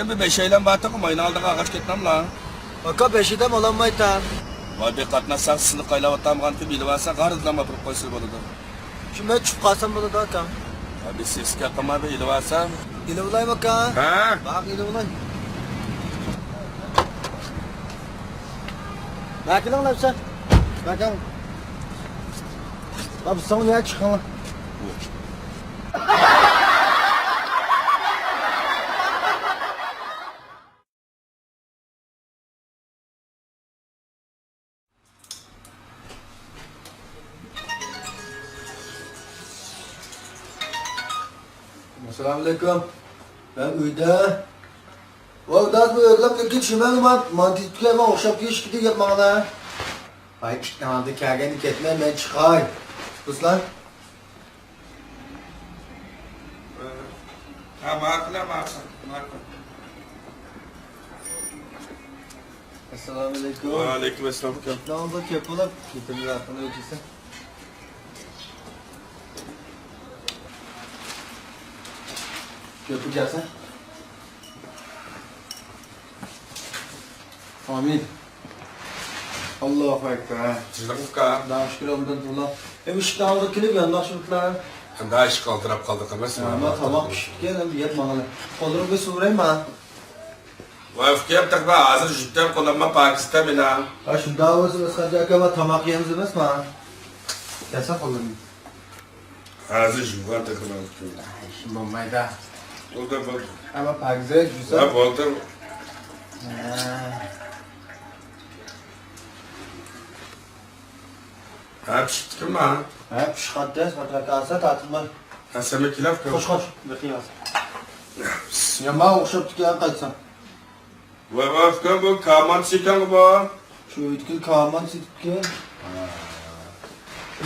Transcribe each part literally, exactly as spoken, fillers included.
بىر بەشەيلەن بارتىغۇ، ماينىڭ ئالدىغا ئاغاچ كەتمەملا؟ ئاكا، بەشەيدەم ئالالمايتتىم. ۋاي، بىر قاتناشساڭ، سىلىق ئايلاۋاتامغانتىم، ئېلىۋالساڭ، غارىزلارما ئاپىرىپ قويسا بولىدۇ. شۇ مەن چۈشۈپ قالسام بولىدۇ، ئاكا. ۋاي، بىر سېسىق گەپ قىلما، بىر ئېلىۋالسام. ئېلىۋالايمۇ، ئاكا؟ ھە؟ ماقۇل، ئېلىۋالاي. ماقۇلۇڭ، لەپسە. ماقۇل. ۋاي، بىز ساڭا نېمە چىقىڭلار؟ ئەسسالامۇئەلەيكۇم. مەن ئۆيدە. ۋاي، داس، بۇ ئۆرلەپ كەتكەن چۈمەڭ مانتىسىدىكى ماڭا ئوخشاپ كېلىشكىدى، يەپ ماڭىلا. ۋاي، ئىتنىڭ ئالدىغا كەلگەندە كەتمە، مەن چىقاي. دوستلار. ھە، ماقۇل، ماقۇل، ماقۇل. ئەسسالامۇئەلەيكۇم. ۋەئەلەيكۇم ئەسسالام، ئۇكام. ئىتنىڭ ئالدىغا كەپ بولۇپ، كېتىملەر ھەققىنى ئۆتىسەن. كۆپۈپ كەلسەن. ئامىن. ئاللاھۇ ئەكبەر. تىنچلىقمۇ ئۇكا؟ خۇداغا شۈكۈر، ئالدىن تۇرلا. ئەمما ئىشىكنىڭ ئالدىغا كېلىپ يانداقچىلىقلار. ئەمدى ئىشىك ئالدىراپ قالدى قىلماس. ھە، ما تاماق پىشىپتىكەن، ئەمدى يەپ ماڭىلى. قوللىرىڭغا سۇ بېرەيمۇ؟ ۋاي ئۇكام، تېخى مەن ھازىر جۈتتەم قولۇمغا پاكىز تەم ئېلەڭ. ھە، شۇنداق بولسا، ئەسقەر ئاكا، ما تاماق يەيمىز ئەمەسمۇ؟ كەلسە قوللىرىڭنى. ھازىر جۇغان تېخىمۇ. ئىشىم بولمايدۇ. بولدى، بولدى. ئەمما پاكىزە جۇسا. ھە، بولدى. ھە. ھە، پىشىپتىكەنما؟ ھە، پىشقانتى، ساتراكاسا تارتىلماي. ھە، سەمە كېلەپ تۇر. خوش، خوش، بېقىۋالسا. يامان ئوخشاپتىكەن، قايتسام. ۋاي، ۋاي، ئۇكام، بۇ كامان سېتىڭ بۇ. شۇ ئۆيدىكى كامان سېتىپتىكەن.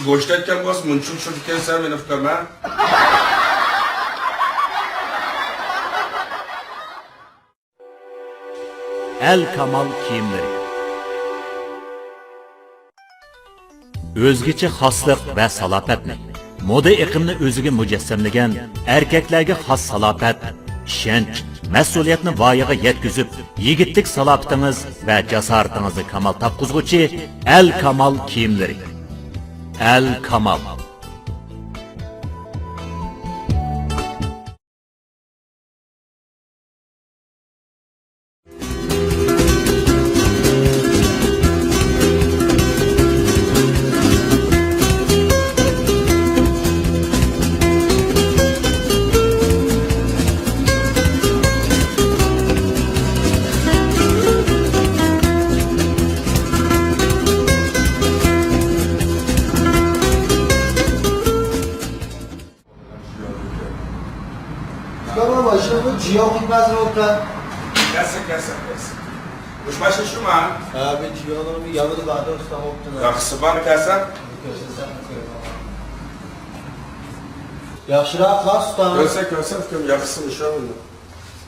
گۆشتەككەن بولسا، مۇنچىلىك چۈشۈرىدىكەنسەن مېنى، ئۇكام، ھە؟ ئەل كامال كىيىملىرى. ئۆزگىچە خاسلىق ۋە سالاپەتنى، مودا ئېقىمنى ئۆزىگە مۇجەسسەملىگەن ئەركەكلەرگە خاس سالاپەت، ئىشەنچ، مەسئۇلىيەتنى ۋايىغا يەتكۈزۈپ، يىگىتلىك سالاپىتىڭىز ۋە جاسارىتىڭىزنى كامال تاپقۇزغۇچى ئەل كامال كىيىملىرى. ئەل كامال. ئۇكام، ماشىنا بۇ جىياۋ قىلىپ ھازىر ئوبدان. كەلسە، كەلسە، كەلسە. مۇشۇ ماشىنا شۇما؟ ھە، بۇ جىياۋنىڭ بىر ياۋىدا باردى، ئۇستا ئوبدان. ياخشىسى بار، كەلسە. كۆرسەتسەم، كۆرۈپ. ياخشىراق قىلار، ئۇستا. كۆرسە، كۆرسە، ئۇكام، ياخشىسى مۇشۇ.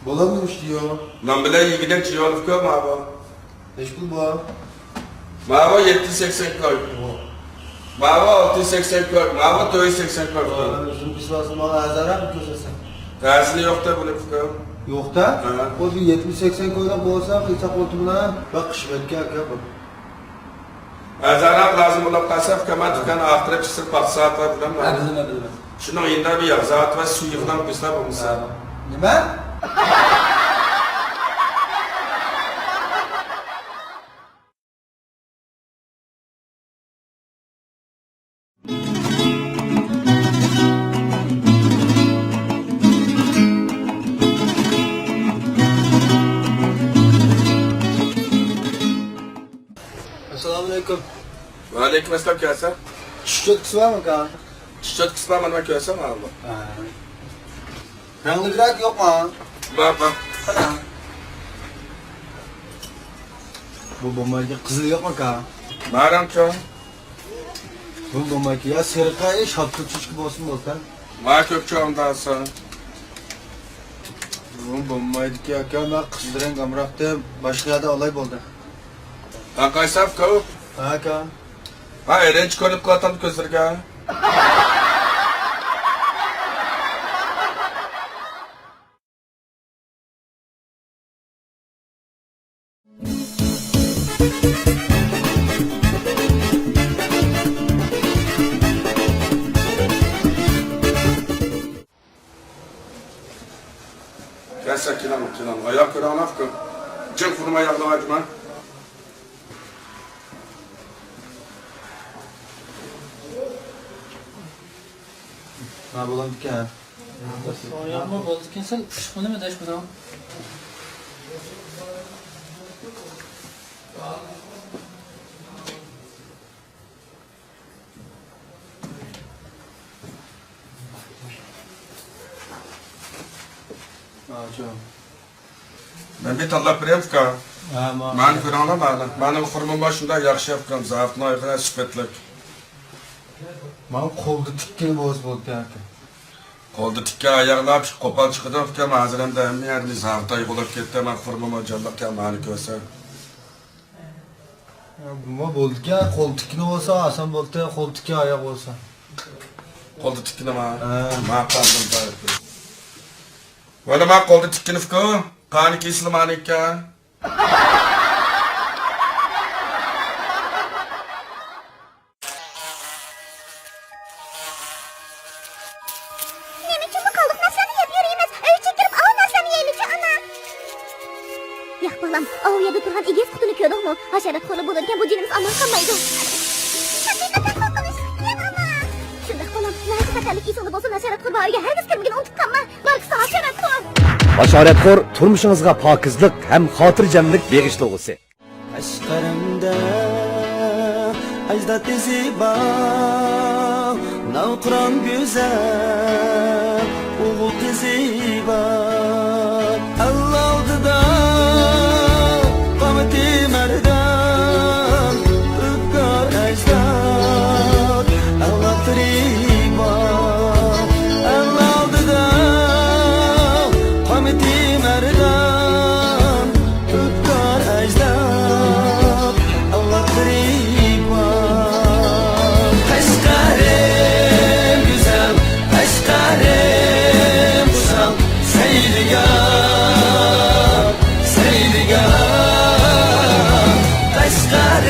بولامدۇ مۇشۇ جىياۋ؟ نان بىلەن يېگۈدەك جىياۋ، ئۇكام، ماۋۇ. نەچچە پۇل بۇ؟ ماۋۇ يەتتە يۈز سەكسەن كوي. ماۋۇ ئالتە يۈز سەكسەن كوي. ماۋۇ تۆت يۈز سەكسەن كوي. ئۆزۈم بىسۋاسىم ماڭا ئەرزانراق بىر كۆرسەتسەڭ. ئەرزىنى يوقتا بۇنى ئۇكام. يوقتا؟ ھە. بۇ بىر يەتتە يۈز سەكسەن كويلۇق بولسا، قىلساق ئولتۇرما. بەك قىش بەتكە ئاكا بۇ. ئەرزانراق لازىم بولۇپ قالسا، ئۇكام، دۇكان ئاخىرى پىسىر پاخسا بىلەن. ھە، بىلىمەن، بىلىمەن. شۇنىڭ يېنىدا بىر ياغ زاۋۇتى بار، سۇ يىغىلغان بولسا بولمىسا. نېمە؟ ئەسسالامۇئەلەيكۇم. ۋەئەلەيكۇم ئەسسالام، كەلسە. چىش چوتكىسى بارمۇكەن؟ چىش چوتكىسى بار، مانا كۆرسەڭ، مانا بۇ. ھە. رەڭلىكرەك يوقمۇ؟ بار، بار. قانا. بۇ بولمايدۇ، قىزىل يوقمۇكەن؟ بار رەڭ چوڭ. بۇ بولمايدۇ، يا سېرىقى، شاپتۇل چېچىكى بولسۇن بولسا. ما كۆپ چوڭ داسا. بۇ بولمايدىكەن ئاكا، مەن قىزىل رەڭ ئامراقتىم، باشقا يەردە ئالاي بولدى. ھە، قايسى ئاپكا؟ ھە، ئاكا. ھە، ئېرىنچە كۆرۈنۈپ قالاتامدۇ كۆزلىرىگە؟ ئاياغ كۆرۈڭلار، جىڭ خۇرما ياغلىۋەتمە. ھە، بولامدىكەن. ساياقمۇ بولىدىكەن، سەل ئۇششۇقمۇ نېمە دەش بۇنىڭ؟ مەن بىر تاللاپ بېرەي، ئۇكا. ھە، ماڭا. مانا كۆرۈڭلار، مانا. مانا خۇرمىمۇ شۇنداق ياخشى ئۇكام، زاۋۇتنىڭ ئايىغىنى سۈپەتلىك. ماڭا قولدا تىككىنى بولسا بولدى ئاكا. قولدا تىككەن ئاياغلار قوپال چىقىدۇ ئۇكام، ھازىر ئەمدى ھەممە يەردە زاۋۇت ئايىغى بولۇپ كەتتى، مانا خۇرمىمۇ جانلىق ئىكەن، مانا كۆرسە. يا، بۇمۇ بولىدىكەن، قول تىككىنى بولسا ئاسان بولىدىكەن، قول تىككەن ئاياغ بولسا. قولدا تىككىنىما؟ ھە. ماقۇل. ۋالا ما قولدا تىككىنى فۇكۇ، قانى كېسىلى مانىكەن. نېمە ئۈچۈن بۇ قالدۇق نەرسىلەرنى يەپ يۈرىمىز؟ ئۆيگە كىرىپ ئاۋۇ نەرسىلەرنى يەيلىچۇ، ئانا. ياق، بالام، ئاۋۇ يەردە تۇرغان ئېگىز قۇتىنى كۆردۈڭمۇ؟ ھاشارات خورلۇق بولىدىكەن، بۇ جېنىمىز ئامان قالمايدۇ. ھەقىقەتەن قورقۇنچ، يەڭ ئانا. شۇنداق، بالام، ناھايىتى خەتەرلىك، ئېسىڭدە بولسا، ھاشارات خور بارىگە ھەرگىز كىرمىگىن، ئۇنتۇپ قالما. باركىسا ھاشارات خور. ھاشارات خور تۇرمۇشىڭىزغا پاكىزلىق ھەم خاتىرجەملىك بېغىشلىغۇسى. ئەشقەرەمدە ئەجداد ئىزى بار، ناۋقىران گۈزەل ئوغۇل قىزى بار.